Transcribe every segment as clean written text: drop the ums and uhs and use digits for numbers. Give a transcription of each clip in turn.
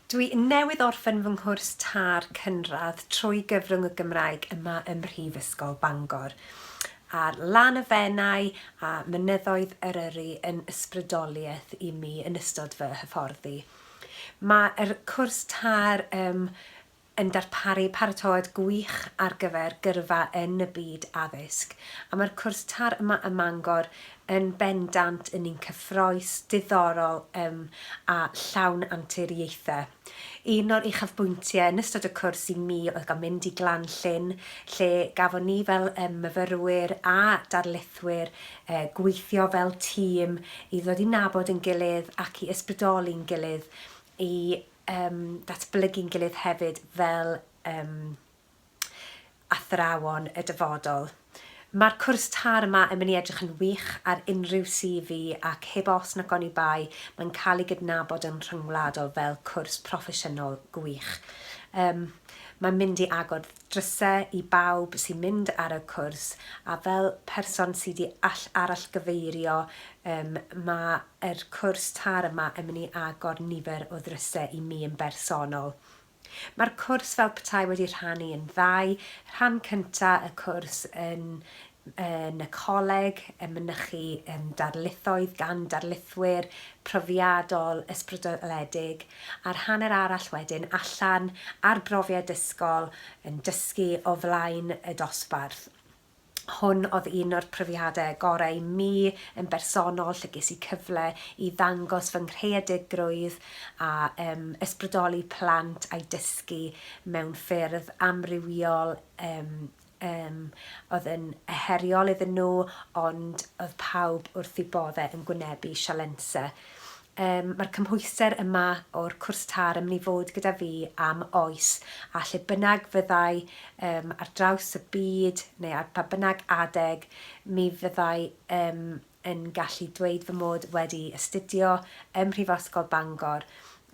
Dwi newydd orffen fy nghwrs tar cynradd trwy gyfrwng y Gymraeg yma ym Mhrifysgol Bangor. Ar lan y Fenai a mynyddoedd Eryri yn ysbrydoliaeth i mi yn ystod fy hyfforddi. Mae'r cwrs tar ym yn darparu paratoad gwych ar gyfer gyrfa yn y byd addysg, a mae'r cwrs tar yma ym Mangor yn bendant yn un cyffrous, diddorol yym a llawn anturiaethau. Un o'r uchafbwyntiau yn ystod y cwrs i mi oedd gael mynd i Glan Llyn, lle gafon ni fel yym myfyrwyr a darlithwyr yy gweithio fel tîm i ddod i nabod ein gilydd ac i ysbrydoli'n gilydd i yym datblygu'n gilydd hefyd fel yym athrawon y dyfodol. Mae'r cwrs tar yma yn mynd i edrych yn wych ar unrhyw CV ac heb os nac oni bai mae'n cael ei gydnabod yn rhyngwladol fel cwrs proffesiynol gwych. Yym mae'n mynd i agor drysau i bawb sy'n mynd ar y cwrs a fel person sy' 'di all- arallgyfeirio yym ma' yr cwrs tar yma yn mynd i agor nifer o ddrysau i mi yn bersonol. Mae'r cwrs fel petai wedi rhannu yn ddau, rhan cynta y cwrs yn yn y coleg, yn mynychu yn darlithoedd gan darlithwyr profiadol, ysbrydoledig, a'r hanner arall wedyn allan ar brofiad ysgol yn dysgu o flaen y dosbarth. Hwn oedd un o'r profiadau gorau i mi yn bersonol, lle ges i cyfle i ddangos fy nghreadigrwydd a um, ysbrydoli plant a'i dysgu mewn ffyrdd amrywiol um, um, oedd yn heriol iddyn nhw, ond oedd pawb wrth eu boddau yn gwynebu sialensau. Yym, mae'r cymhwyster yma o'r cwrs tar yn mynd i fod gyda fi am oes, a lle bynnag fyddai yym ar draws y byd neu ar pa bynnag adeg, mi fyddai yym yn gallu dweud fy mod wedi astudio ym Mhrifysgol Bangor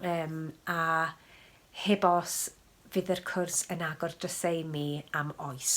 yym a heb os fydd yr cwrs yn agor drysau i mi am oes.